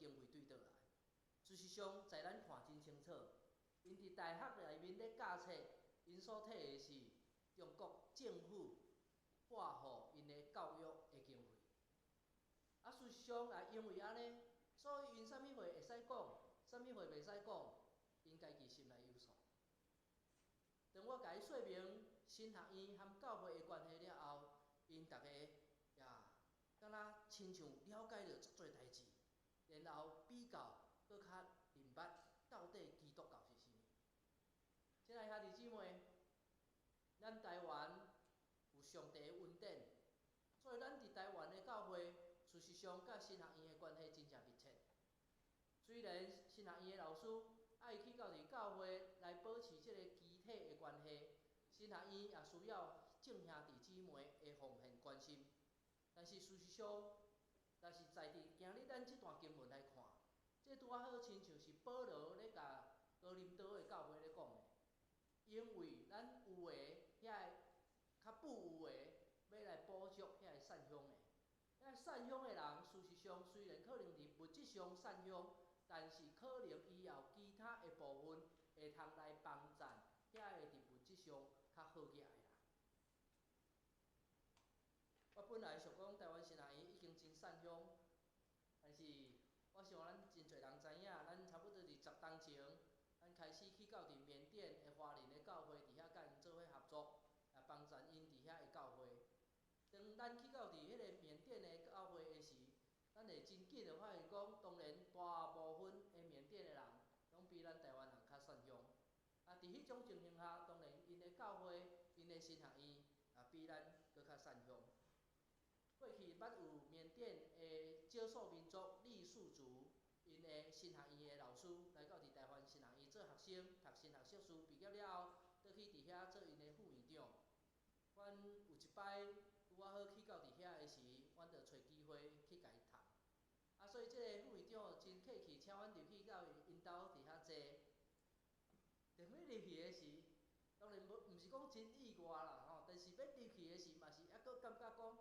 經費對佗來？事實上，在咱看真清楚，𪜶佇大學內面咧教冊，𪜶所提的是中國政府撥予𪜶的教育的經費。啊，事實上也因為按呢，所以𪜶啥物話會使講，啥物話袂使講，𪜶家己心內有數。當我共伊說明神學院和教會的關係了後，𪜶逐家也敢若親像了解著足濟代誌，然後比較閣較明白到底基督教是啥物。親愛兄弟姊妹，咱台灣有上帝的恩典，所以咱佇台灣的教會，事實上佮神學院的關係真正密切。雖然神學院的老師愛去到佇教會來保持這個肢體的關係，神學院也需要眾兄弟姊妹的奉獻關心。但是事實上，若是在佇今日咱這段經文來看，這拄仔好親像是保羅咧共哥林多的教會咧講的，因為咱有的遐個較富有的，欲來補足遐個散鄉的，遐散鄉的人，事實上雖然可能佇物質上散鄉，但是可能伊也有其他的部分會通來幫贊遐個佇物質上較好額的人。我本來想講台灣神學院已經真散鄉，但是我想咱真濟人知影，咱差不多佇10冬前，咱開始去到佇緬甸的華人的教會佇遐佮𪜶做伙合作，來幫贊𪜶佇遐的教會。當咱去到佇彼个緬甸的教會的時，咱會真緊就發現講，當然大部分的緬甸的人，攏比咱台灣人較散鄉。啊，佇彼種情形下，當然𪜶的教會、𪜶的神學院也比咱閣較散鄉。過去捌有緬甸的少數民族傈僳族，𪜶的神學院的老師來到佇台灣神學院做學生，讀神學碩士畢業了後，倒去佇遐做𪜶的副院長。阮有一擺拄仔好去到佇遐的時，阮就揣機會去共伊談。啊，所以這个副院長真客氣，請阮入去到𪜶兜佇遐坐。當欲入去的時，當然無，毋是講真意外啦吼，但是欲入去的時嘛是猶閣感覺講，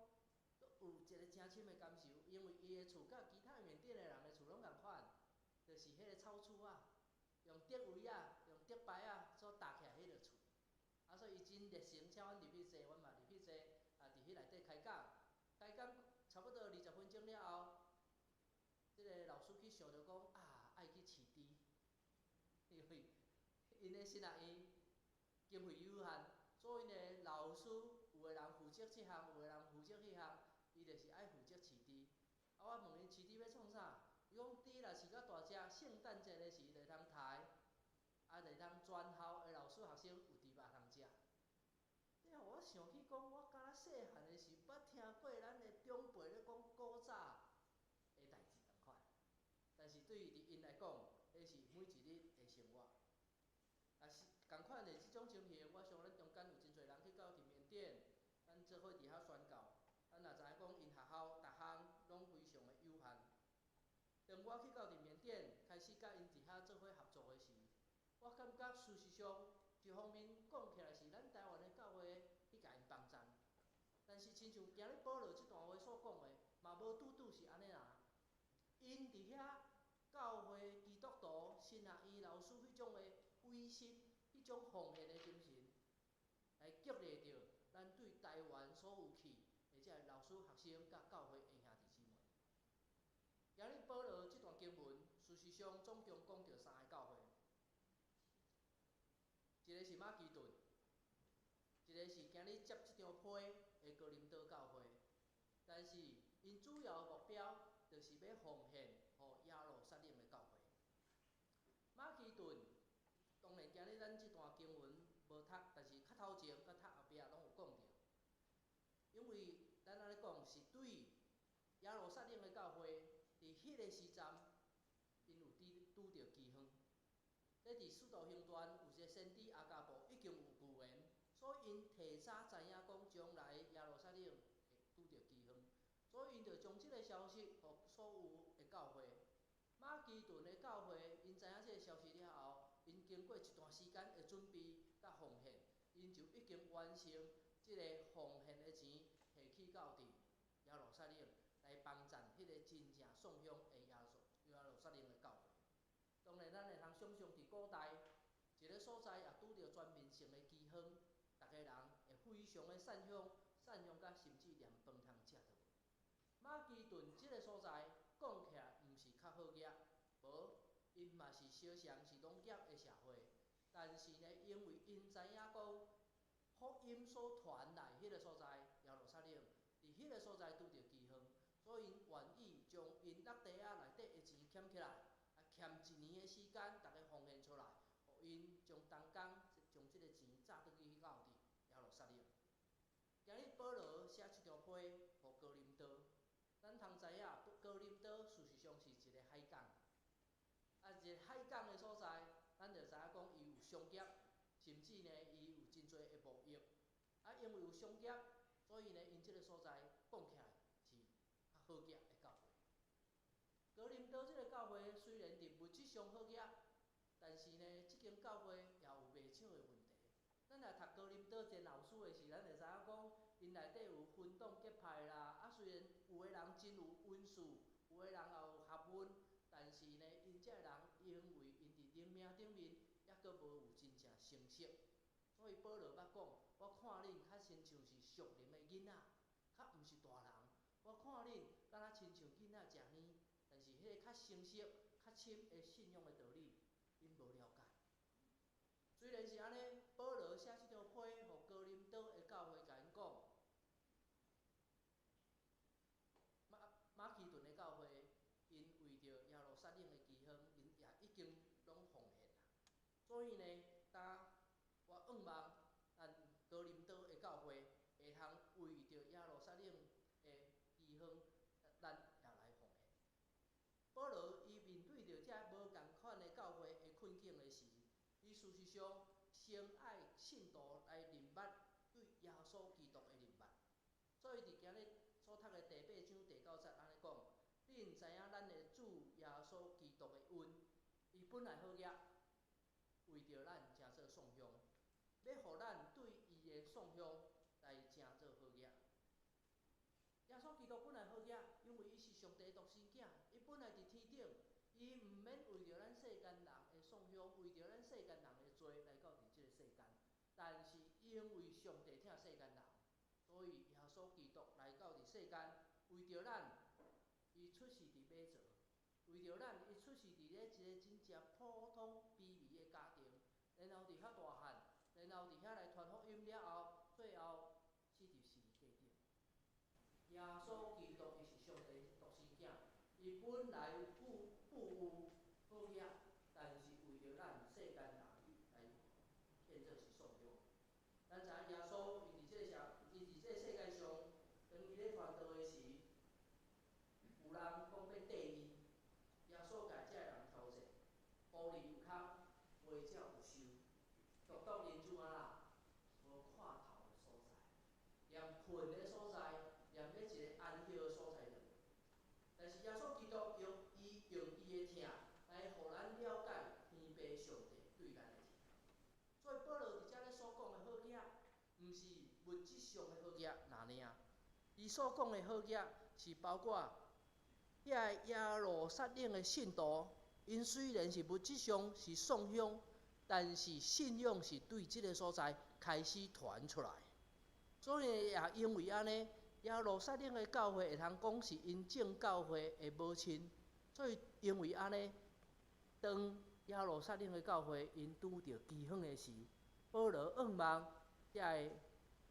閣有一个誠深的感受，因為伊的厝佮其他緬甸的人的厝攏仝款，就是彼个草厝仔，用竹圍仔、用竹排仔所搭起來彼个厝。啊，所以伊真熱誠，請阮入去坐，阮嘛入去坐，啊，佇彼內底開講，開講差不多20分鐘了後，這个老師去想著講啊，愛去飼豬，因為𪜶的神學院經費有限，所以呢，老師有的人負責這項，有的人負責彼項，伊就是愛負責飼豬。啊，我問𪜶飼豬欲創啥？伊講豬若飼較大隻，聖誕節的時就會通刣，啊，就會通全校的老師學生有豬肉通食。這予我想起講，我敢若細漢的時捌聽過咱的長輩咧講古早的代誌仝款，但是對於𪜶來講，彼是每一日的生活。啊是仝款的這種情形，我想咱中間有真濟人去到佇緬甸，咱做伙佇遐宣教，咱也知影講𪜶學校逐項攏非常的有限。當我去到佇緬甸，開始佮𪜶佇遐做伙合作的時，我感覺事實上一方面講起來是咱台灣的教會去共𪜶幫贊，但是親像今日保羅這段話所講的，嘛無拄拄是按呢啦。𪜶佇遐教會基督徒神學院老師彼種的威信，彼種奉獻的精神，來激勵著咱對台灣所有去的這个老師、學生佮教會的兄弟姊妹。今日保羅這段經文，事實上總共講著三个教會，一个是馬其頓，一个是今日接這張批的哥林多教會，但是𪜶主要目標就是欲奉獻予耶路撒冷的教會。馬其頓當然今日咱這段經文無讀，但是較頭前佮讀後壁攏有講著。因為咱按呢講是對耶路撒冷的教會，佇彼个時陣，𪜶有拄拄著饑荒。這佇使徒行傳有一个先知亞加布已經有預言，所以𪜶提早知影講將來耶路撒冷會拄著饑荒，所以𪜶就將這个消息予所有的教會。馬其頓的教會，𪜶知影這个消息了後，𪜶經過一段時間的準備佮奉獻，𪜶就已經完成這个奉獻的錢，提去到佇耶路撒冷來幫贊彼个真正散鄉的耶路想像佇古代，一个所在也拄著全面性的饑荒，逐家人會非常的散鄉，散鄉甲甚至連飯通食都無。馬其頓這个所在講起來毋是較好額，無，𪜶嘛是相像是農業的社會，但是呢，因為𪜶知影講福音所傳來彼个所在，耶路撒冷，佇彼个所在拄著饑荒，所以𪜶願意將𪜶落地仔內底的錢儉起來，啊，儉一年的時間，逐家奉獻出來，予𪜶將同工將這个錢紮轉去到佇耶路撒冷。今日保羅寫這張批予哥林多，咱通知影，哥林多事實上是一个海港，啊，一个海港的所在，咱就知影講伊有商業，甚至呢，伊有真濟的貿易。啊，因為有商業，所以呢，𪜶這个所在講起來是較好額的教會。哥林多這个教會雖然佇物質上好額，但是呢，這間教會也有袂少的問題。咱若讀哥林多前後書的時，咱會知影講，𪜶內底有分黨結派啦。啊，雖然有的人真有恩賜，有的人也有學問，但是呢，𪜶這个人因為𪜶佇靈命頂面猶閣無有真正成熟，所以保羅捌講：我看恁較親像是屬靈的囡仔，較毋是大人。我看恁敢若親像囡仔食奶，但是彼个較成熟、較深的信仰的道理，𪜶無了解。雖然是按呢，保羅寫這張批予哥林多的教會，共𪜶講，馬馬其頓的教會，𪜶為著耶路撒冷的饑荒，𪜶也已經攏奉獻啦。所以呢，當我向望咱哥林多的教會會通為著耶路撒冷的饑荒，咱也來奉獻。保羅伊面對著這無仝款的教會的困境的時，伊事實上先愛信徒來認捌對耶穌基督的認捌。所以佇今日所讀的第八章第九節按呢講：恁知影咱的主耶穌基督的恩，伊本來好額，為著咱成做送鄉，欲予咱對伊的送鄉來成做好額。耶穌基督本來好額，因為伊是上帝獨生囝，伊本來佇天頂，伊毋免為著咱世間人的送鄉，為著咱世間人的罪來到佇這个世間。但是因為上帝疼世間人，所以耶穌基督來到佇世間，為著咱，伊出世佇馬槽，為著咱，伊出世佇咧一个真正普通卑微的家庭，然後佇遐大漢，然後佇遐來傳福音了後，最後死佇十字架頂。耶穌基督伊是上帝獨生囝，伊本來富富有好額，但是為著咱世間人來變做是送鄉。咱知影耶穌伊佇這個社，伊佇這個世界上，當伊咧傳道的時，有人講欲綴伊，耶穌共這个人挑戰，狐狸有空，飛鳥有巢，獨獨人子按怎無看頭的所在，連睏的所在，連欲一个安歇的所在都無。但是耶穌基督用伊用伊的疼來予咱了解天父上帝對咱的疼。所以保羅佇遮咧所講的好額，毋是物質上的好額爾爾。伊所講的好額是包括遐個耶路撒冷的信徒，𪜶雖然是物質上是送鄉，但是信仰是對這个所在開始傳出來。所以也因為按呢，耶路撒冷的教會會通講是𪜶眾教會的母親，所以因為按呢，當耶路撒冷的教會𪜶拄著饑荒的時，保羅向望遮个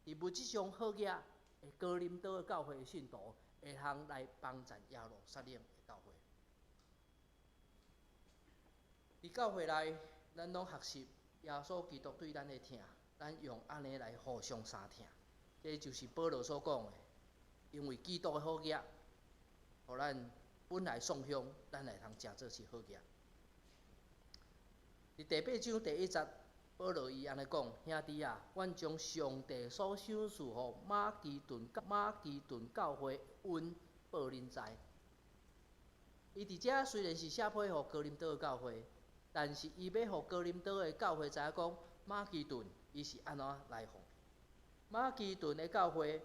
佇物質上好額的哥林多的教會的信徒，會通來幫贊耶路撒冷的教會。佇教會內，咱攏學習耶穌基督對咱的疼，咱用按呢來互相相疼。這就是保羅所講的，因為基督的好額，予咱本來送鄉，咱會通成做是好額。佇第八章第一節，保羅伊按呢講：兄弟啊，阮將上帝所賞賜予馬其頓馬其頓教會恩報恁知。伊佇遮雖然是寫批予哥林多的教會，但是伊欲予哥林多的教會知影講，馬其頓伊是按怎來奉獻。馬其頓的教會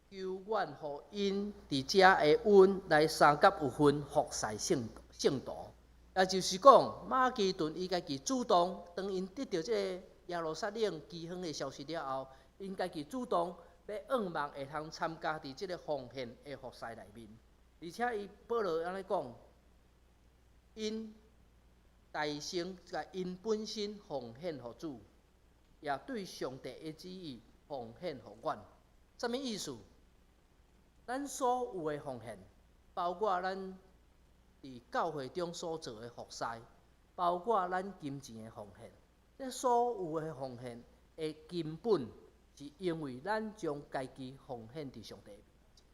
求阮予𪜶佇遮的恩來相佮有份服侍聖聖徒。也就是講，馬其頓伊家己主動，當𪜶得著這个耶路撒冷饑荒的消息了後，𪜶家己主動欲向望會通參加佇這个奉獻的服侍內面。而且伊保羅按呢講，𪜶大先共𪜶本身奉獻予主，也對上帝的旨意奉獻予阮。啥物意思？咱所有的奉獻，包括咱佇教會中所做的服侍，包括咱金錢的奉獻，這所有的奉獻的根本，是因為咱將家己奉獻佇上帝面前。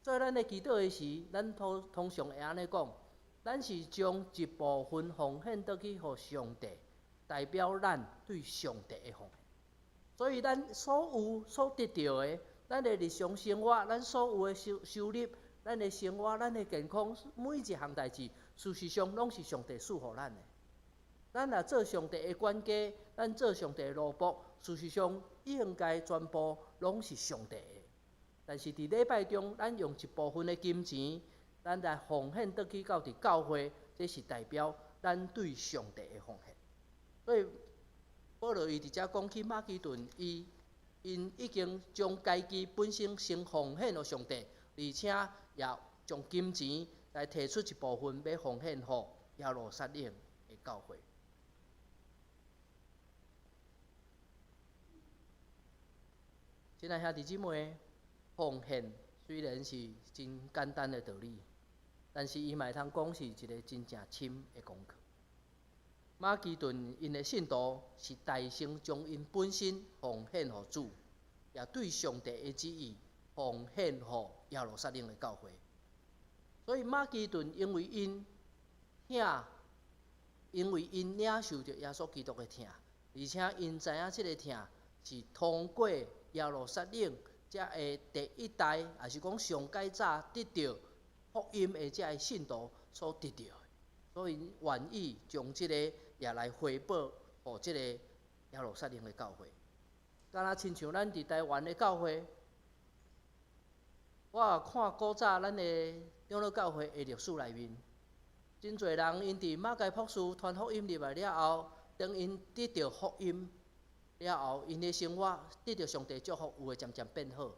所以咱咧祈禱的時，咱通通常會按呢講，咱是將一部分奉獻倒去予上帝，代表咱對上帝的奉獻。所以咱所有所得著的，咱的日常生活，咱所有的收收入，咱的生活，咱的健康，每一項代誌，事實上攏是上帝賜予咱的。咱若做上帝的管家，咱做上帝的奴僕，事實上應該全部攏是上帝的。但是佇禮拜中，咱用一部分的金錢，咱來奉獻倒去到佇教會，這是代表咱對上帝的奉獻。所以保羅伊佇遮講起馬其頓，伊𪜶已經將家己本身先奉獻予上帝，而且也將金錢來提出一部分，欲奉獻予耶路撒冷的教會。親愛兄弟姊妹，奉獻雖然是真簡單的道理，但是伊嘛會通講是一个真正深的功課。馬其頓𪜶的信徒是大先將𪜶本身奉獻予主，也對上帝的旨意奉獻予耶路撒冷的教會。所以馬其頓因為𪜶疼，因為𪜶領受著耶穌基督的疼，而且𪜶知影這个疼是通過耶路撒冷遮个第一代，也是講上蓋早得著福音的遮个信徒所得著的，所以願意將這个也來回報予這个耶路撒冷的教會。敢若親像咱佇台灣的教會，我也看古早咱的長老教會的歷史內面，真濟人𪜶佇馬偕博士傳福音入來了後，當𪜶得著福音了後，𪜶的生活得著上帝祝福，有的漸漸變好。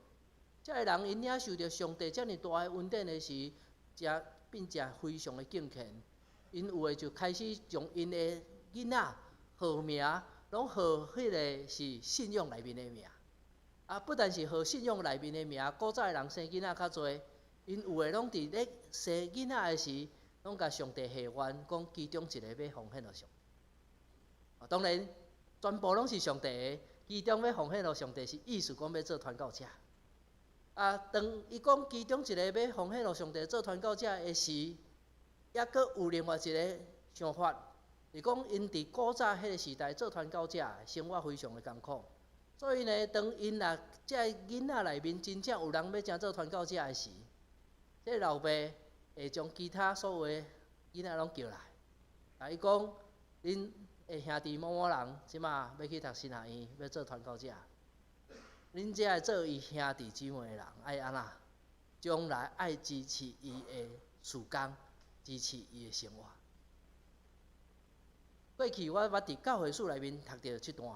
這个人𪜶領受著上帝遮爾大的恩典的時，誠變誠非常的敬虔。𪜶有的就開始將𪜶的囡仔號名，攏號彼个是信仰內面的名。啊，不但是號信仰內面的名，古早的人生囡仔較濟，𪜶有的攏佇咧生囡仔的時，攏共上帝許願，講其中一个欲奉獻予上帝。啊，當然，全部攏是上帝的，其中欲奉獻予上帝是意思講欲做傳教者。啊，當伊講其中一个欲奉獻予上帝做傳教者的時，猶閣有另外一个想法，是講𪜶佇古早彼个時代做傳教者，生活非常的艱苦。所以呢，當𪜶若這个囡仔內面真正有人欲成做傳教者的時，這个老爸會將其他所有的囡仔攏叫來，共伊講，恁的兄弟某某人這馬欲去讀神學院，欲做傳教者。恁這个做伊兄弟姊妹的人，愛按怎？將來愛支持伊的事工，支持伊的生活。過去我捌佇教會史內面讀著這段，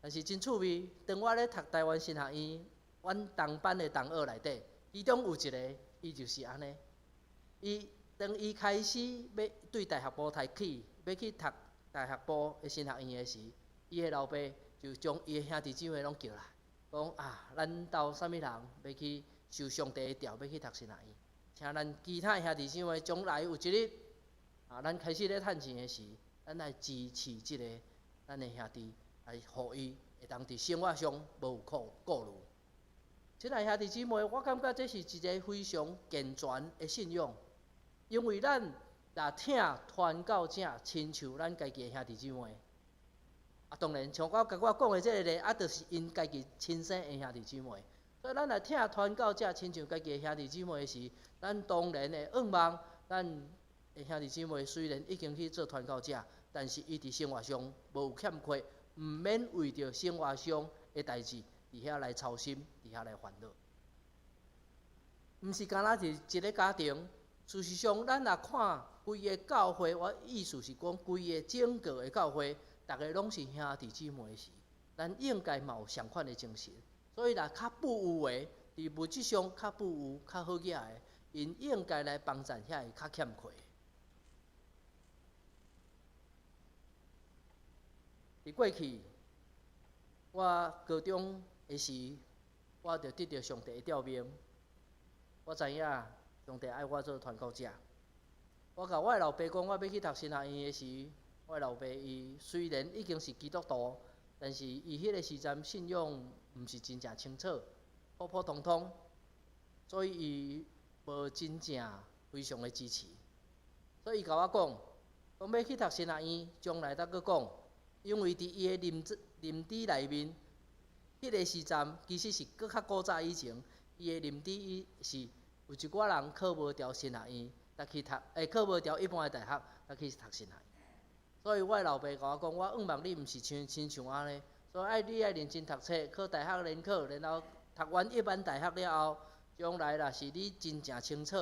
但是真趣味。當我咧讀台灣神學院，阮同班的同學內底，其中有一个，伊就是按呢。伊當伊開始欲對大學部提起，欲去讀大學部的神學院的時，伊的老爸就將伊的兄弟姊妹攏叫來，講啊，咱兜啥物人欲去受上帝的召，欲去讀神學院，請咱其他的兄弟姊妹將來有一日啊，咱開始咧趁錢的時，咱來支持這个咱的兄弟，來予伊會當佇生活上無有顧顧慮。親愛兄弟姊妹，我感覺這是一个非常健全的信仰，因為咱若疼傳教者，親像咱家己的兄弟姊妹。啊，當然，像我共我講的這个例，啊，就是𪜶家己親生的兄弟姊妹。所以，咱若疼傳教者，親像家己的兄弟姊妹的時，咱當然會向望咱的兄弟姊妹雖然已經去做傳教者，但是伊佇生活上無有欠缺，毋免為著生活上的代誌佇遐來操心，佇遐來煩惱。毋是干焦是一个家庭，事實上，咱若看規个教會，我意思是講規个整個的教會，逐个攏是兄弟姊妹時，咱應該嘛有相款的精神。所以，若較富有的，佇物質上較富有、較好額的，𪜶應該來幫贊遐个較欠缺。佇過去，我高中的時，我就得著上帝的召命。我知影上帝愛我做傳教者。我共我的老爸講，我欲去讀神學院的時，我的老爸伊雖然已經是基督徒，但是伊彼個時陣信仰毋是真正清楚，普普通通，所以伊無真正非常的支持。所以伊共我講，講欲去讀神學院，將來才閣講。因為佇伊的認知認知內面，彼個時陣其實是閣較古早以前，伊的認知伊是有一寡人考無著神學院，才去讀，考無著一般的大學，才去讀神學院。所以我的老爸共我講，我向望你毋是像親像按呢，所以愛你愛認真讀冊，考大學聯考，然後讀完一般大學了後，將來若是你真正清楚，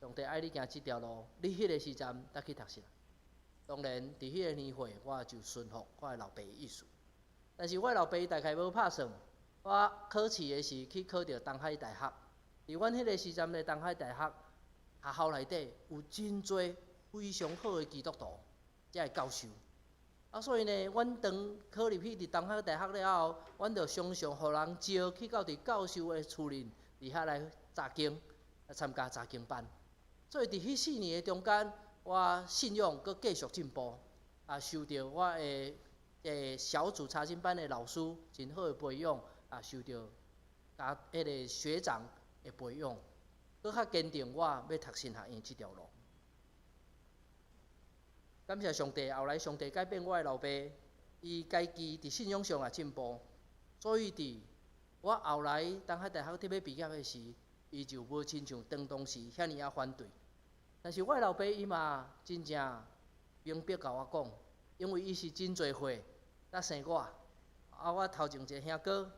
上帝愛你行這條路，你彼個時陣才去讀神學。當然，佇彼個年歲，我就順服我的老爸的意思。但是我的老爸伊大概無拍算，我考試的時去考著東海大學。佇阮彼個時陣的東海大學學校內底有真濟非常好的基督徒，遮的教授。啊，所以呢，阮當考入去佇東海大學了後，阮就常常予人招去到佇教授的厝裡，佇遐來查經，來參加查經班。所以佇彼4年的中間，我信仰閣繼續進步，啊，受著我的小組查經班的老師真好的培養，啊，受著佮彼个學長的培養，閣較堅定我欲讀神學院這條路。感謝上帝，後來上帝改變我的老爸，伊家己佇信仰上也進步，所以佇我後來東海大學佇欲畢業的時，伊就無親像當當時遐爾仔反對。但是我的老爸伊嘛真正明白共我講，因為伊是真濟歲才生我，啊我頭前一个兄哥，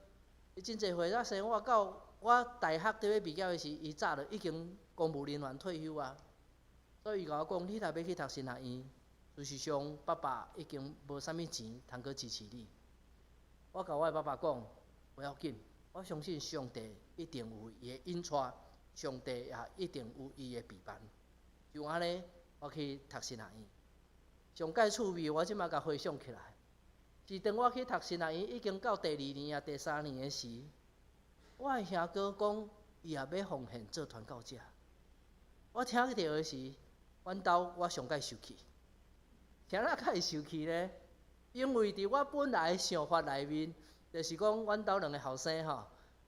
伊真濟歲才生我，到我大學佇欲畢業的時，伊早就已經公務人員退休啊。所以伊共我講，你若欲去讀神學院，事實上爸爸已經無啥物錢通閣支持你。我共我的爸爸講，無要緊，我相信上帝一定有伊的引帶，上帝也一定有伊的備辦。就按呢，我去讀神學院。上蓋趣味，我這馬共回想起來，是當我去讀神學院已經到第二年啊、第三年的時，我的兄哥講，伊也欲奉獻做傳教者。我聽著的時，阮兜我上蓋受氣。啥人較會受氣呢？因為佇我本來的想法內面，就是講阮兜兩个後生吼，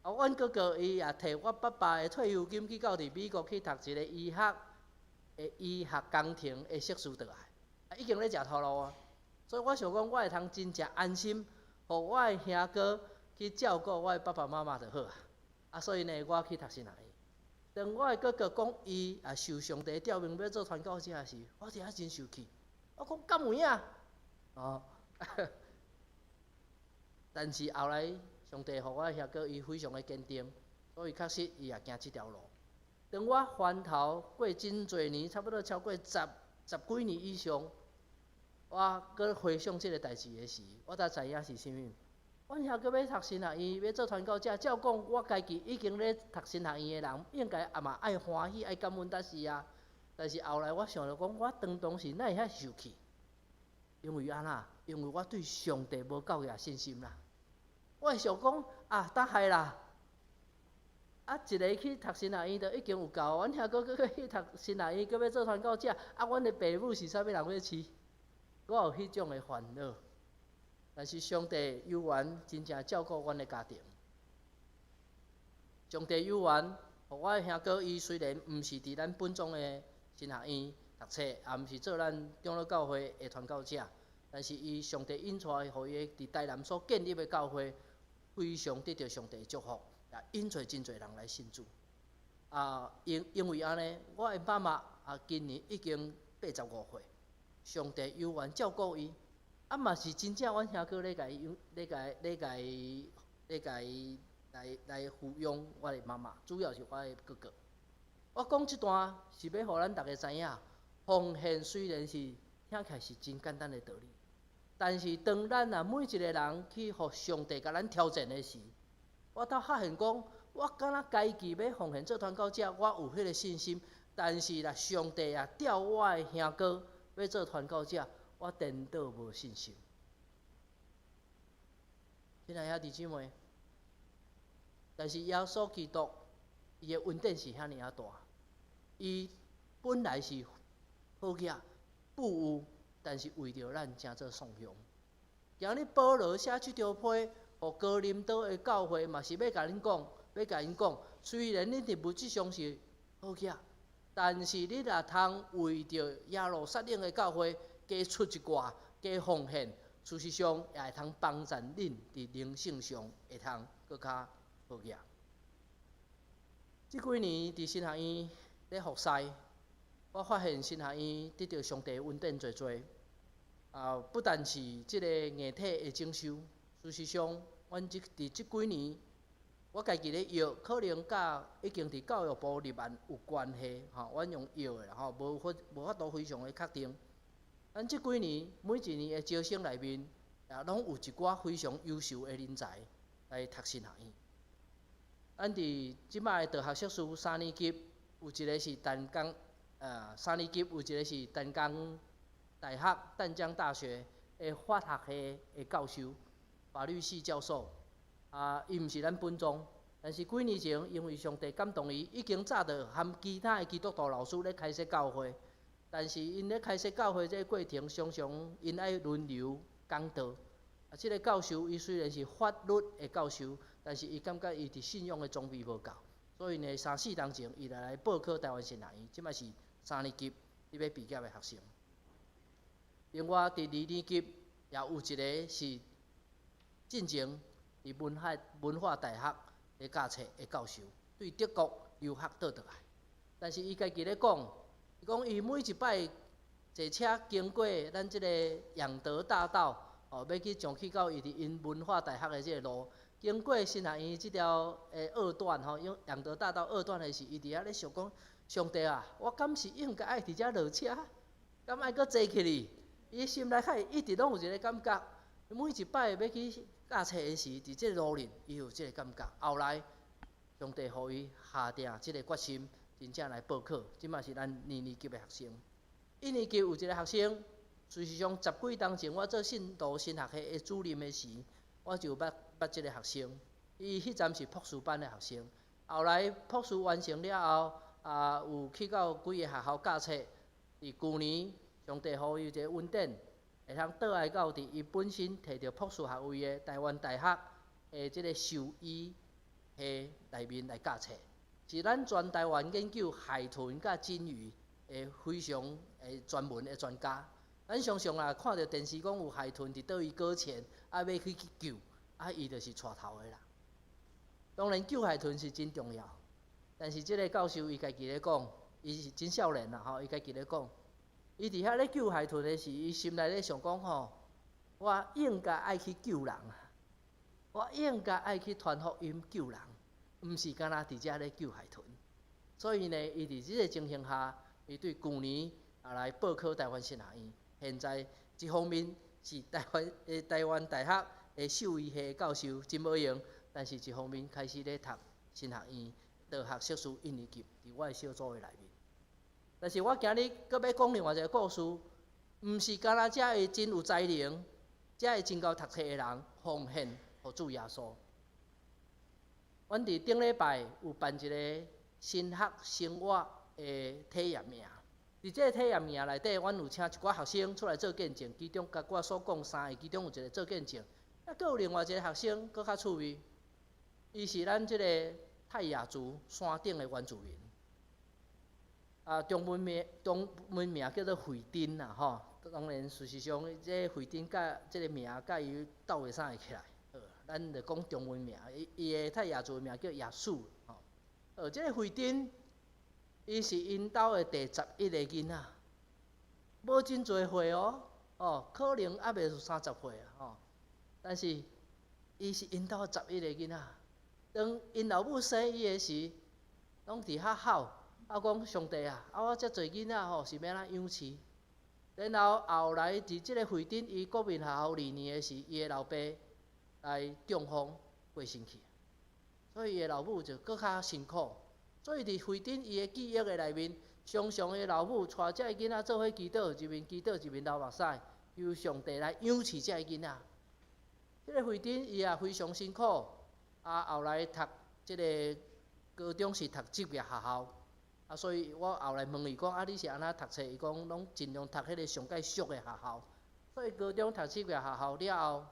啊，阮哥哥伊也提我爸爸的退休金去到佇美國去讀一个醫學的醫學工程的碩士轉來，啊，已經咧食頭路啊。所以我想講，我會通真正安心，予我的兄哥去照顧我的爸爸媽媽就好啊。啊，所以呢，我去讀神學院。當我的哥哥講伊也受上帝召命欲做傳教者時，我佇遐真受氣。我講敢有影？哦，但是後來上帝予我兄哥伊非常的堅定，所以確實伊也行這條路。當我翻頭過真濟年，差不多超過十十幾年以上，我閣回想這个代誌的時，我才知影是啥物。阮兄哥欲讀神學院，欲做傳教者，照講我家己已經咧讀神學院的人，應該也嘛愛歡喜、愛感恩才是啊。但是後來我想著講，我當當時哪會遐受氣？因為按怎？因為我對上帝無夠額信心啦。我會想講啊，逐害啦！啊，一个去讀神學院就已經有夠，阮兄哥閣去讀神學院，閣欲做傳教者，啊，阮的爸母是啥物人欲飼？我有彼種的煩惱。但是上帝猶原真正照顧阮的家庭。上帝猶原，予我的兄哥伊雖然毋是佇咱本宗的神學院讀冊，也毋是做咱長老教會的傳教者，但是伊上帝引帶，予伊佇台南所建立的教會，非常得著上帝的祝福，也引帶真濟人來信主。啊，因因為按呢，我的媽媽啊，今年已經85歲，上帝猶原照顧伊，啊嘛是真正阮兄哥咧共伊養，咧共咧共伊咧共伊來來撫養我的媽媽，主要是我的哥哥。我講這段是欲予咱逐家知影，奉獻雖然是聽起來是真簡單的道理，但是當咱啊每一個人去予上帝共咱挑戰的時，我才發現講，我敢若家己欲奉獻做傳教者，我有彼個信心，但是若上帝啊調我的兄哥欲做傳教者，我顛倒無信心。親愛兄弟姊妹，但是耶穌基督伊的恩典是遐爾仔大，伊本來是好額富有，但是為著咱成做喪享。今日保羅寫這張批，予哥林多的教會嘛是欲共恁講，欲共𪜶講，雖然恁佇物質上是好額，但是你若通為著耶路撒冷的教會加出一寡，加奉獻，事實上也會通幫助恁佇靈性上會通閣較好額。這幾年佇神學院咧服侍，我發現神學院得著上帝恩典濟濟。啊，不但是這個硬體的整修，事實上，阮這佇這幾年，我家己咧約，可能佮已經佇教育部立案有關係，吼，阮用約的啦，吼，無法度非常的確定。咱這幾年每一年的招生內面，也攏有一寡非常優秀的人才來讀神學院。咱佇這擺的大學碩士三年級，有一個是淡江，三年級有一個是淡江大學淡江大學的法學系的教授，法律系教授。啊，伊毋是咱本宗，但是幾年前因為上帝感動伊，已經早就含其他的基督徒老師咧開設教會，但是𪜶咧開設教會這個過程，常常𪜶愛輪流講道。啊，這個教授伊雖然是法律的教授，但是伊感覺伊佇信仰的裝備無夠，所以呢，三四冬前伊來報考台灣神學院，這擺是三年級佇欲畢業的學生。另外，佇二年級也有一個是進前佇文化大學咧教冊的教授，對德國留學倒轉來，但是伊家己咧講，伊講伊每一擺坐車經過咱這個仰德大道，哦，欲去上去到伊佇𪜶文化大學的這個路，經過神學院這條的二段吼，仰仰德大道二段的時，伊佇遐咧想講，上帝啊，我敢是應該愛佇遮落車？敢愛閣坐起去？伊心內底一直攏有一個感覺，每一擺欲去教冊的時，佇這個路裡，伊有這個感覺。後來，上帝予伊下定這個決心，真正來報考。這擺是咱二年級的學生。一年級有一個學生，事實上十幾冬前我做信徒神學系的主任的時，我就捌捌這個學生。伊彼陣是博士班的學生，後來博士完成了後，啊有去到幾個學校教冊。佇舊年，上帝予伊一個恩典，會通倒來到佇伊本身摕著博士學位的台灣大學的這個獸醫系內面來教冊，是咱全台灣研究海豚佮鯨魚的非常的專門的專家。咱常常啊看著電視講有海豚佇佗位擱淺，啊欲去救，啊伊就是帶頭的啦。當然救海豚是真重要，但是這個教授伊家己咧講，伊是真少年啦吼，伊家己咧講，伊佇遐咧救海豚的時，伊心內咧想講吼，我應該愛去救人啊，我應該愛去傳福音救人，毋是干焦佇遮咧救海豚。所以呢，伊佇這個情形下，伊對舊年也來報考台灣神學院。現在一方面是台灣大學的獸醫系教授，真無閒，但是一方面開始咧讀神學院大學碩士一年級，佇我的小組的內面。但是我今日閣欲講另外一個故事，毋是干焦遮个真有才能、遮个真𠢕讀冊的人奉獻予主耶穌。阮佇頂禮拜有辦一個神學生活的體驗營。佇這個體驗營內底，阮有請一寡學生出來做見證，其中共我所講三個，其中有一個做見證，啊，閣有另外一個學生閣較趣味，伊是咱這個泰雅族山頂的原住民，啊，中文名叫做惠珍啦，吼，當然事實上，這個惠珍佮這個名佮伊鬥袂啥會起來，好，咱就講中文名，伊伊的泰雅族的名叫亞素，吼，這個惠珍。伊是𪜶兜的第11個囡仔，無真濟歲哦，哦，可能猶未有30歲啊，吼。但是伊是𪜶兜十一個囡仔，當𪜶老母生伊的時，攏佇遐哭，啊，講上帝啊，啊我遮濟囡仔吼是欲按怎養飼？然後後來佇這个惠珍伊國民學校二年的時，伊的老爸來中風過身去，所以伊的老母就閣較辛苦。所以佇惠珍伊的記憶的內面，常常伊老母帶這个囡仔做伙祈禱，一面祈禱一面流目屎，求上帝來養飼這个囡仔。這个惠珍伊也非常辛苦，啊後來讀這个高中是讀職業學校，啊所以我後來問伊講，啊你是按怎讀冊？伊講攏盡量讀彼个上蓋俗的學校。所以高中讀職業學校了後，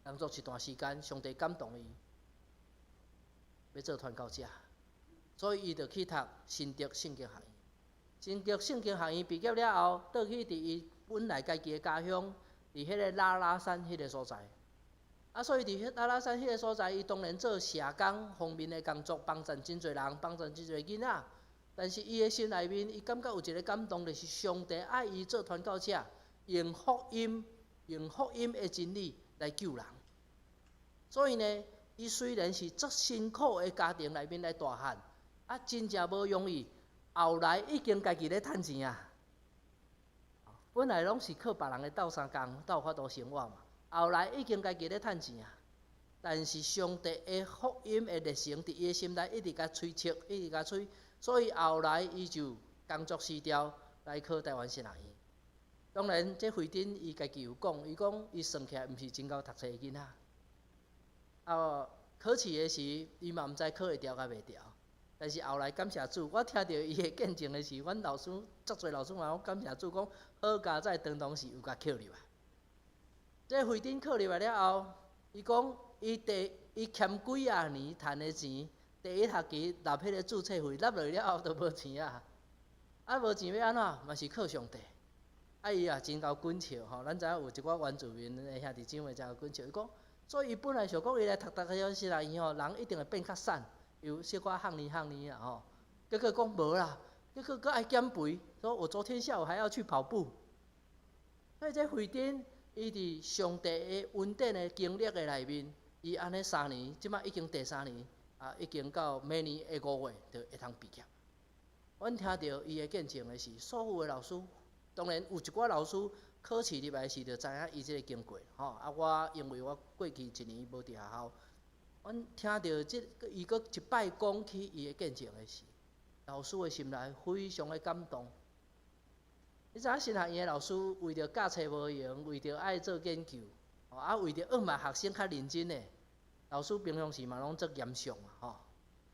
工作一段時間，上帝感動伊，欲做傳教者，所以伊就去讀新竹聖經學院。新竹聖經學院畢業了後，倒去佇伊本來家己的家鄉，佇彼个拉拉山彼个所在。啊，所以佇彼拉拉山彼个所在，伊當然做社工方面的工作，幫助真濟人，幫助真濟囡仔。但是伊的心內面，伊感覺有一个感動，就是上帝愛伊做傳教者，用福音，用福音的真理來救人。所以呢，伊雖然是足辛苦的家庭內面來大漢，啊，真正無容易。後來已經家己咧趁錢啊。本來攏是靠別人的鬥相共，鬥法度生活嘛。後來已經家己咧趁錢啊。但是上帝的福音的熱誠佇伊的心內一直共催促，一直共催，所以後來伊就工作辭掉，來考台灣神學院。當然，這惠珍伊家己有講，伊講伊算起來毋是真𠢕讀冊的囡仔。啊，考試的時，伊嘛毋知考會著抑袂著。但是後來感謝主，我聽著伊的見證的時，阮老師足濟老師嘛攏感謝主，講好佳哉當當時有共考入來。這惠珍考入來了後，伊講伊第伊欠幾仔年趁的錢，第一學期納彼个註冊費，納落了後就無錢啊。啊，無錢欲按怎？嘛是靠上帝。啊，伊也真𠢕滾笑吼，咱知影有一寡原住民的兄弟姊妹真𠢕滾笑。伊講，所以伊本來想講伊來讀讀個神學院吼，人一定會變較瘦，有小可胖呢胖呢啦吼。結果講無啦，結果閣愛減肥，說我昨天下午還要去跑步。所以這惠珍，伊佇上帝的恩典的經歷的內面，伊按呢三年，這擺已經第三年，啊，已經到明年的5月就會通畢業。阮聽著伊的見證的是，所有的老師，當然有一寡老師考試入來時就知影伊這个經過，吼。啊，我因為我過去一年無佇學校，阮聽著這伊閣一擺講起伊的見證的時，老師的心內非常的感動。你知影神學院的老師為著教冊無閒，為著愛做研究，啊，為著向望學生較認真的，老師平常時嘛攏足嚴肅嘛，吼。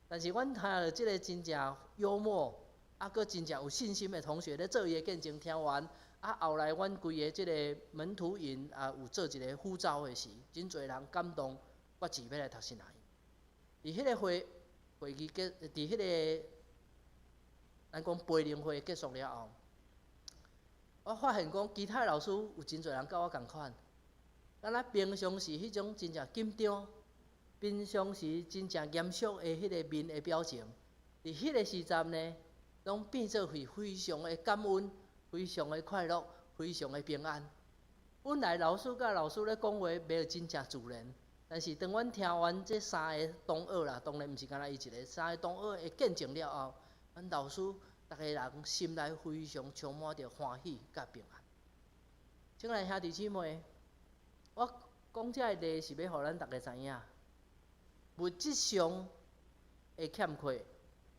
但是阮聽著這个真正幽默，啊，閣真正有信心的同學咧做伊的見證，聽完，啊，後來阮規個這个門徒營啊，有做一个呼召的時，真濟人感動，決志欲來讀神學院。佇彼个會會議結，佇彼个咱講培靈會結束了後，我發現講其他的老師有真濟人佮我仝款，敢若平常時彼種真正緊張，平常時真正嚴肅的彼个面的表情，佇彼个時陣呢，攏變做是非常的感恩，非常的快樂，非常的平安。本來老師佮老師咧講話袂真正自然，但是當阮聽完這三个同學啦，當然毋是干焦伊一个，三个同學的見證了後，阮老師逐个人心內非常充滿著歡喜佮平安。親愛兄弟姊妹，我講這個例是欲予咱逐家知影，物質上的欠缺，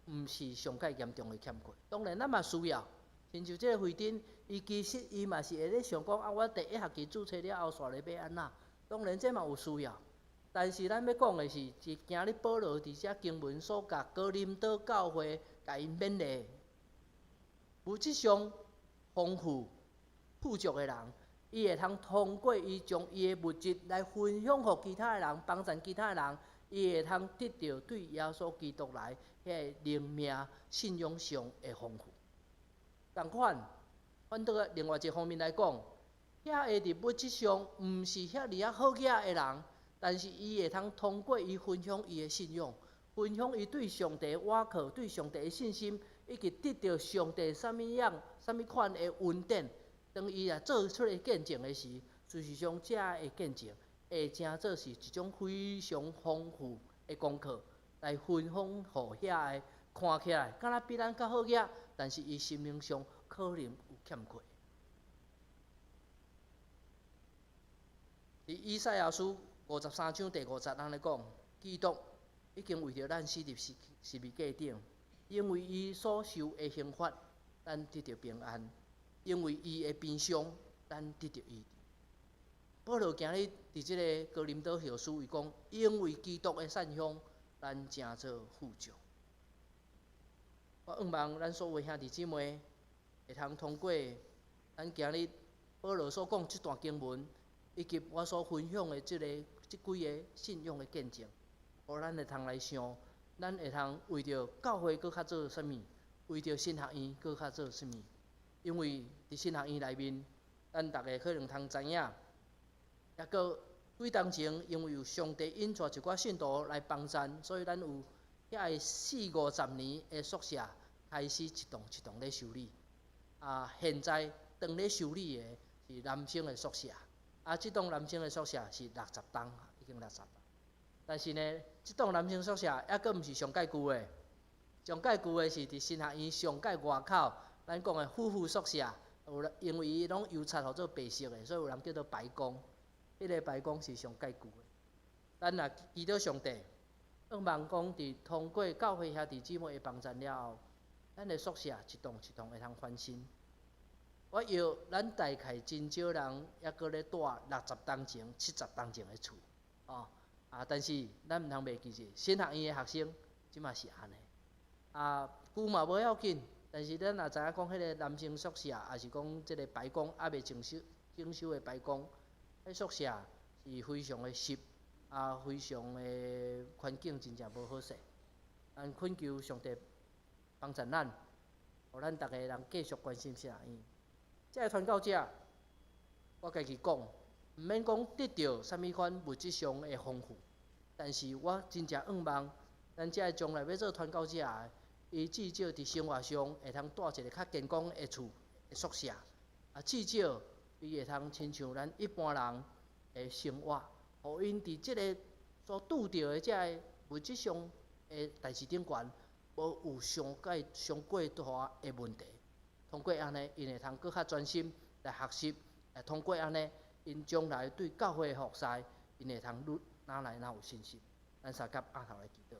毋是上蓋嚴重的欠缺。當然，咱嘛需要。親像這个惠珍，伊其實伊嘛是會咧想講啊，我第一學期註冊了後，煞來欲按怎？當然，這嘛有需要。但是咱欲講的是，是今日保羅佇遮經文所共哥林多教會共𪜶勉勵，物質上豐富、富足的人，伊會通通過伊將伊的物質來分享予其他的人，幫助其他的人，伊會通得著對耶穌基督來彼个靈命信仰上的豐富。仝款，反倒另外一方面來講，遐個佇物質上毋是遐爾仔好額的人，但是伊會通通過伊分享伊的信仰，分享伊對上帝的倚靠、對上帝的信心，以及得著上帝啥物樣、啥物款的恩典。當伊若做出來見證的時，事實上這个見證會成做是一種非常豐富的功課，來分享予遐个看起來敢若比咱較好額，但是伊心靈上可能有欠缺。佇以賽亞書53章第5節，按呢講，基督已經為著咱死佇十字架頂，因為伊所受的刑罰，咱得著平安；因為伊的鞭傷，咱得著醫治。保羅今日佇這个哥林多後書，伊講，因為基督的善鄉，咱成做富足。我向望咱所有兄弟姊妹會通通過咱今日保羅所講這段經文，以及我所分享的這幾个信仰的見證，予咱會通來想，咱會通為著教會閣較做啥物，為著神學院閣較做啥物？因為佇神學院內面，咱逐个可能通知影，抑閣幾冬前，因為有上帝引帶一寡信徒來幫贊，所以咱有遐个四五十年的宿舍開始一棟一棟咧修理。啊，現在當咧修理的是男生的宿舍。啊，這棟男生的宿舍是六十棟，已經六十棟。但是呢，這棟男生宿舍抑閣毋是上蓋舊的，上蓋舊的是佇神學院上蓋外口，咱講的夫婦宿舍，有人因為伊攏油漆予做白色的，所以有人叫做白宮。彼个白宮是上蓋舊的。咱若祈禱上帝，向望講佇通過教會兄弟姊妹的幫贊了後，咱的宿舍一棟一棟會通翻新。我臆咱大概真少人抑閣咧住六十冬前、70冬前的厝，哦，啊，但是咱毋通袂記者，神學院的學生這馬是按呢。啊，舊嘛無要緊，但是咱若知影講彼个男生宿舍，抑是講這个白宮猶未整修的白宮，彼宿舍是非常的濕，啊，非常的環境真正無好勢。咱懇求上帝幫助咱，予咱逐个人繼續關心神學院。這个傳教者，我家己講，毋免講得著啥物款物質上的豐富，但是我真正向望，咱這个將來欲做傳教者的，伊至少佇生活上會通住一个較健康的厝的宿舍，啊，至少伊會通親像咱一般人的生活，予𪜶佇這个所拄著的這个物質上的代誌頂懸，無有傷過大的問題。通過按呢，𪜶會通閣較專心來學習；會通過按呢，𪜶將來對教會的服侍，𪜶會通愈哪來哪有信心。咱相佮徛頭來祈禱。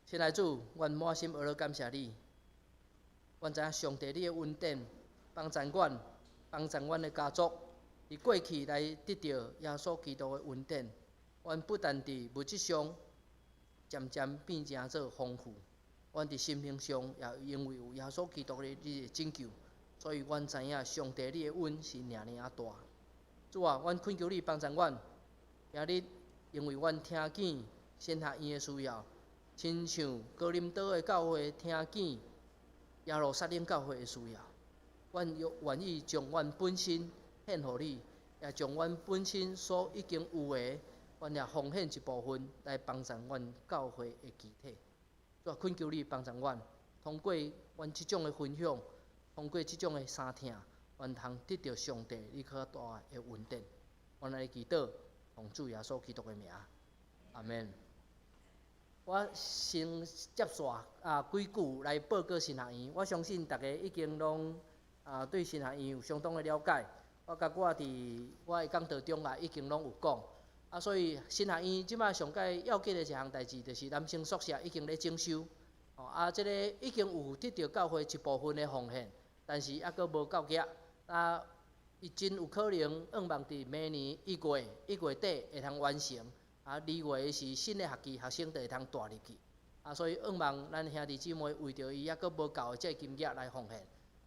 親愛主，阮滿心呵咾感謝你。阮知影上帝你的恩典，幫助阮，幫助阮的家族，佇過去來得著耶穌基督的恩典。阮不但佇物質上漸漸變成做豐富。阮佇心靈上也因為有耶穌基督的你的拯救，所以阮知影上帝你的恩是爾爾仔大。主啊，阮懇求你幫助阮，今日因為阮聽見神學院的需要，親像哥林多的教會聽見耶路撒冷教會的需要，阮願意將阮本身獻予你，也將阮本身所已經有的，阮也奉獻一部分來幫助阮教會的肢體。主啊，懇求你幫助阮，通過阮這種的分享，通過這種的相聽，阮通得著上帝你較大的恩典。阮來祈禱，奉主耶穌基督的名，阿們。我先接續啊幾句來報告神學院。我相信逐家已經攏啊對神學院有相當的了解。我佮我佇我的講道中也已經攏有講。啊，所以神學院這擺上蓋要緊的一項代誌，就是男生宿舍已經咧整修。哦，啊，這个已經有得著教會一部分的奉獻，但是猶閣無夠額。啊，伊真有可能向望佇明年1月底會通完成。啊，2月是新的學期，學生就會通帶入去。啊，所以向望咱兄弟姊妹為著伊猶閣無夠的這個金額來奉獻。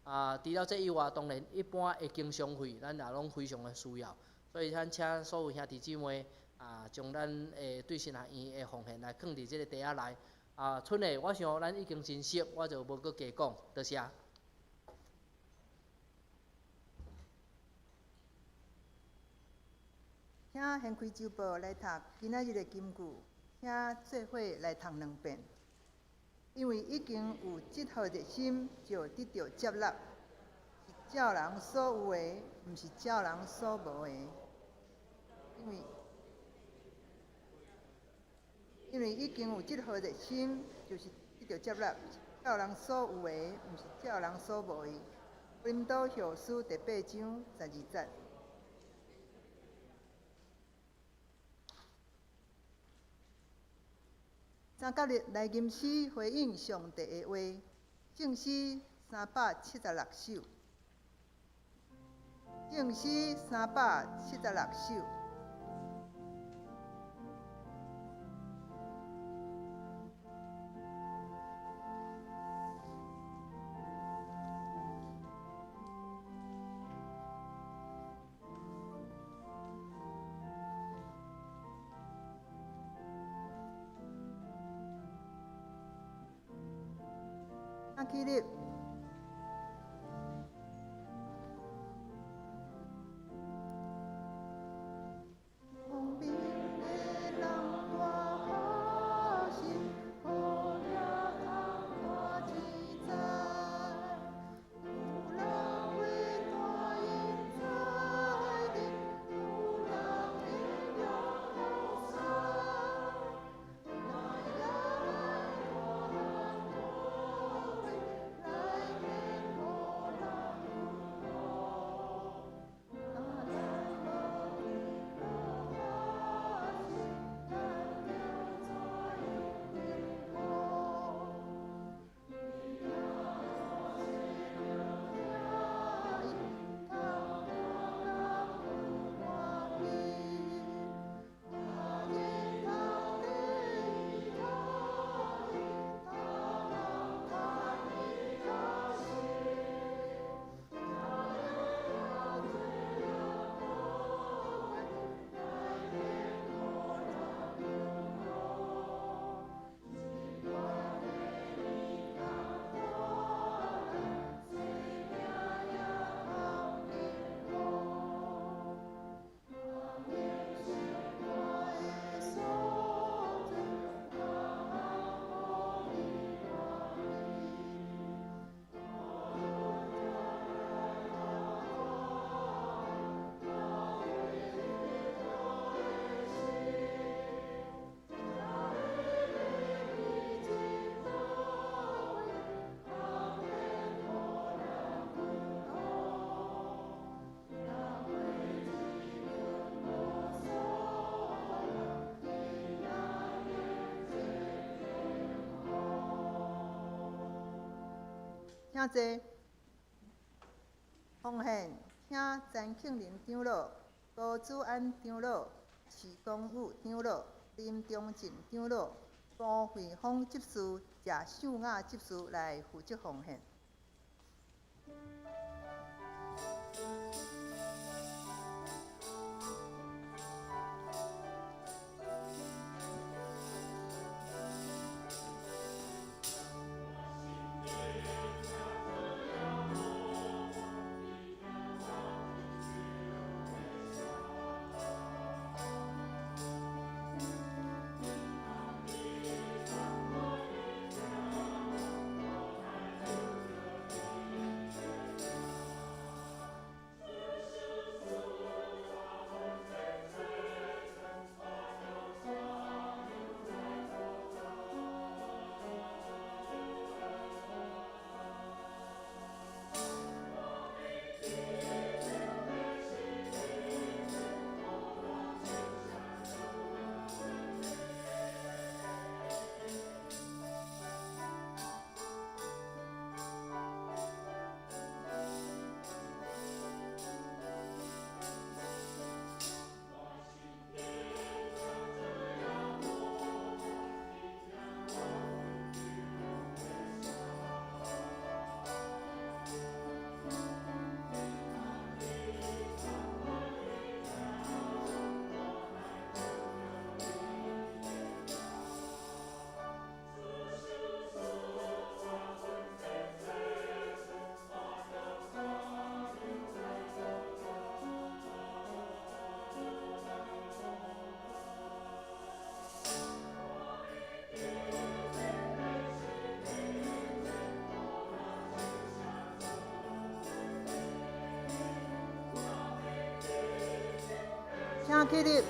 啊，除了這以外，當然一般的經常費，咱也攏非常的需要。所以咱請所有兄弟姊妹啊，將咱的對神學院的奉獻來囥佇這個袋仔內。啊，春麗，我想咱已經真熟，我就無閣加講，多謝。請掀開周報來讀今仔日的金句，請做伙來讀兩遍。因為已經有這號熱心，就得著接納，是照人所有的，毋是照人所無的。因為因為已經有這號熱心，就是得著接納，照人所有的，毋是照人所無的。哥林多後書第八章十二節。三角日來吟詩回應上帝的話，聖詩376首。聖詩376首。請起立。聰明的人大好心，好掠通大錢財。有人會大應在頂，有人會用好山。來來大大位，來免予人孤獨。若咱無天無心，咱著怎樣幸福？你若做這著聽伊，通看人有歡喜。若日通得伊討伊，通人趁伊較死。來做寶貴，來免予人孤獨。這款的日通苦難，生命也通幸福。人生活的所在，通予你歡喜。請坐。奉獻，請陳慶林長老、高子安長老、徐光武長老、林中正長老、吴惠芳執事、謝秀雅執事來負責奉獻。請起立。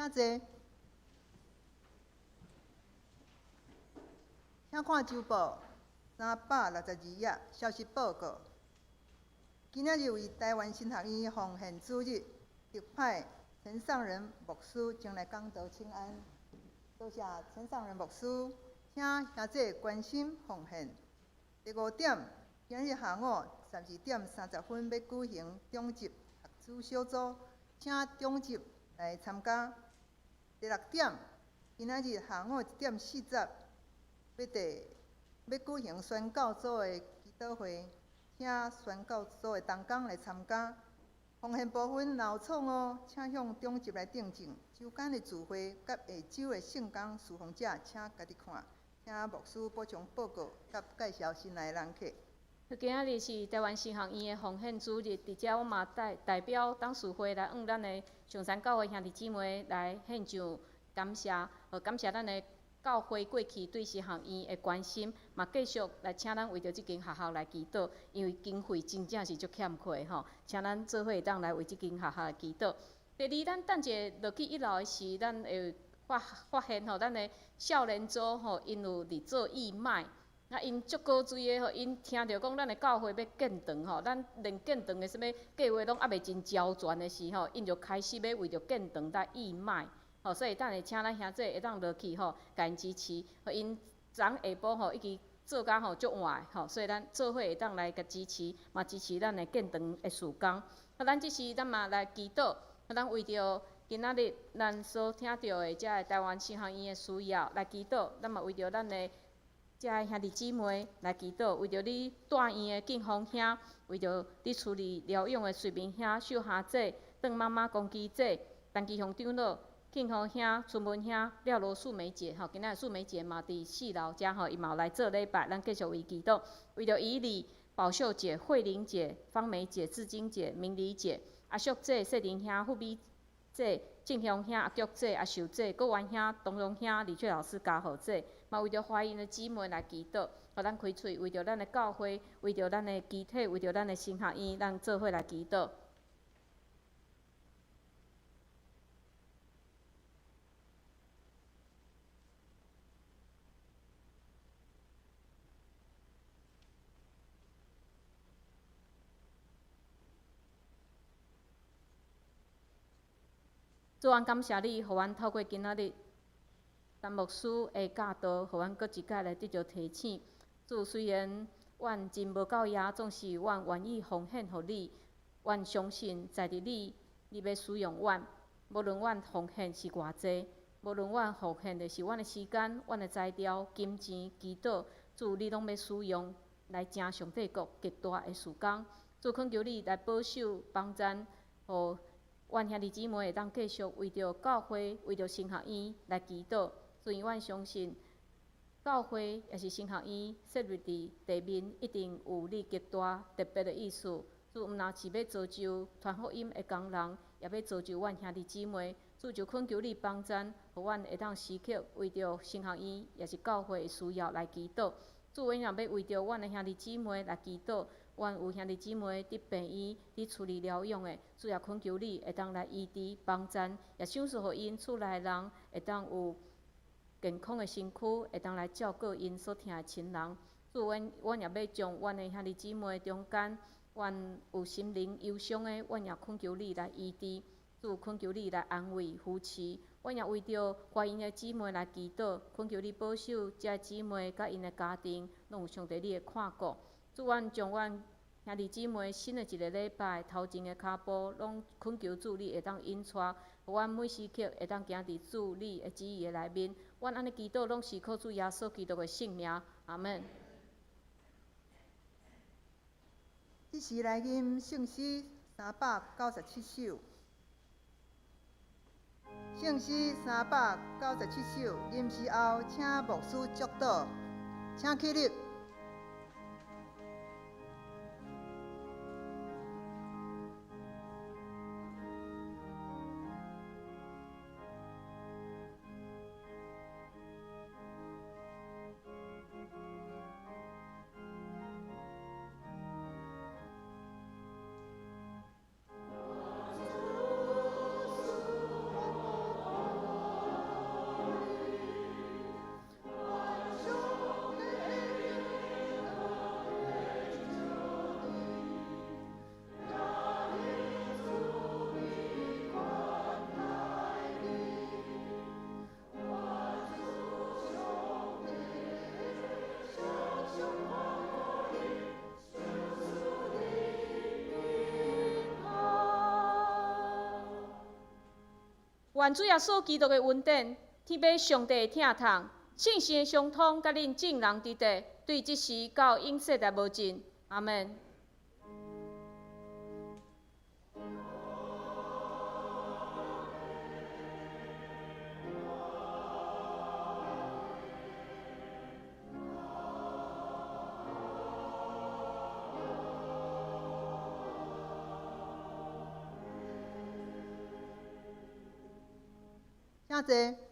請坐。請看周報362頁消息報告。今仔日為臺灣神學院奉獻主日，特派陳尚仁牧師前來講道請安。多謝陳尚仁牧師，請兄弟關心奉獻。第五點，今日下午12點30分欲舉行長執學子小組，請長執來參加。第六點，今仔日下午1點40，欲舉行宣教組的祈禱會，請宣教組的同工來參加。奉獻部分若有錯誤，請向長執來訂正。週間的聚會佮下週的聖工事奉者，請家己看。請牧師補充報告佮介紹新來的人客。今仔日是臺灣神學院的奉獻主日，佇遮我嘛代表董事會來向咱的上山教會兄弟姊妹來獻上感謝，感謝咱的教會過去對神學院的關心，嘛繼續來請咱為著這間學校來祈禱，因為經費真正是足欠缺吼，請咱做伙會當來為這間學校來祈禱。第二，咱等一下落去一樓的時，咱會發現吼，咱的少年組吼，𪜶有佇做義賣。啊，𪜶足古錐的吼，𪜶聽著講咱的教會欲建堂吼，咱連建堂的啥物計劃攏猶未真周全的時吼，𪜶就開始欲為著建堂來義賣，吼，所以等下請咱兄弟會當落去吼，共𪜶支持。予𪜶昨下晡吼已經做甲吼足晚吼，所以咱做伙會當來共支持，嘛支持咱的建堂的事工。啊，咱這時咱嘛來祈禱，啊，咱為著今仔日咱所聽著的這个臺灣神學院的需要來祈禱，咱嘛為著咱的遮个兄弟姊妹來祈禱，為著你住院的敬風兄，為著你厝裡療養的瑞明兄、秀霞姐、鄧媽媽、公雞姐、陳其雄長老、慶和兄、春文兄、廖羅素梅姐，吼，今仔日素梅姐嘛佇四樓遮吼，伊嘛有來做禮拜，咱繼續為祈禱，為著以利、寶秀姐、慧玲姐、芳梅姐、志晶姐、明理姐、阿淑姐、世玲兄、富美姐、正雄兄、阿菊姐、阿秀姐、國元兄、東榮兄、李翠老師、嘉豪姐，嘛為著懷孕的姊妹來祈禱，予咱開喙，為著咱的教會，為著咱的肢體，為著咱的神學院，咱做伙來祈禱。主，阮感謝你，予阮透過今仔日陳牧師的教導，予阮閣一擺來得著提醒。主，雖然阮真無夠額，總是阮願意奉獻予你。阮相信在佇你，你欲使用阮。無論阮奉獻是偌濟，無論阮奉獻的是阮的時間、阮的才調、金錢、祈禱，主你攏欲使用來成上帝國極大的事工。主懇求你來保守幫贊，予阮兄弟姊妹會當繼續為著教會、為著神學院來祈禱。所以阮相信，教會抑是神學院設立佇地面，一定有你極大特別的意思。主毋但是欲造就傳福音的工人，也欲造就阮兄弟姊妹。主就懇求你幫贊，予阮會當時刻為著神學院，抑是教會的需要來祈禱。主，阮也欲為著阮的兄弟姊妹來祈禱。阮有兄弟姊妹佇病院、佇厝裡療養的，主也懇求你會當來醫治幫贊，也賞賜予𪜶厝內人會當有健康的身軀，會當來照顧𪜶所疼的親人。主，阮也欲將阮的兄弟姊妹中間，阮有心靈憂傷的，阮也懇求你來醫治。主，懇求你來安慰扶持。阮也為著懷孕的姊妹來祈禱，懇求你保守這姊妹佮𪜶的家庭，攏有上帝你的看顧。主，阮將阮兄弟姊妹新的一个禮拜頭前的跤步，攏懇求主你會當引帶，予阮每時刻會當行佇主你的旨意的內面。阮按呢祈禱，攏是靠主耶穌基督的聖名，阿們。這時來吟聖詩397首，聖詩397首，吟詩後請牧師祝禱，請起立。願主耶穌基督的恩典，天父上帝的疼痛，聖神的相通，佮恁眾人佇佇，對這時到永世代無盡。阿們。請坐。